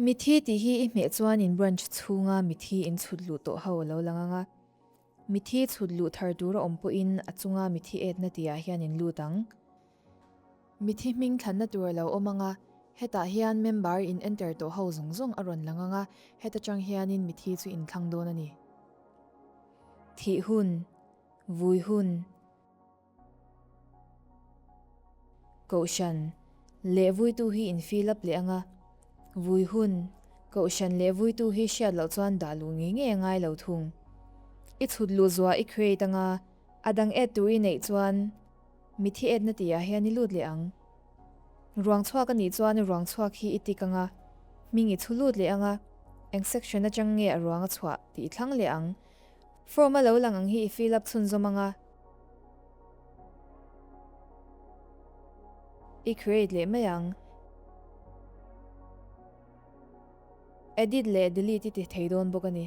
Mithi tih hi i hmeh chuan in branch chhunga mithi in chhut luh tawh ho a lo lang ang a. Mithi chhut luh thar tur a awm pawhin a chunga mithi etna tihah hian in lut ang. Mithi hming thlanna tur a lo awm ang a, hetah hian member in enter tawh ho zawng zawng a rawn lang ang a, heta tang hianin mithi chu in thlang dawn a ni. Thih hun, vui hun. Kohhran leh vuitu hi in fill up leh ang a, vui hun, Kohhran leh vuitu hi hriat loh chuan dah luh ngei ngei a ngai lo thung. I chhut luh zuah i create ang a, a dang add tur i neih chuan mithi add na tihah hian i lut leh ang. Ruang chhuak a nih chuan ruang chhuak hi i tik ang a, hming i chhu lut leh ang a, eng section atang nge a ruang a chhuah tih i thlang leh ang. Form a lo lang ang hi i fill up chhunzawm ang a. I create leh mai ang. Edit leh delete i ti thei dawn bawk a ni.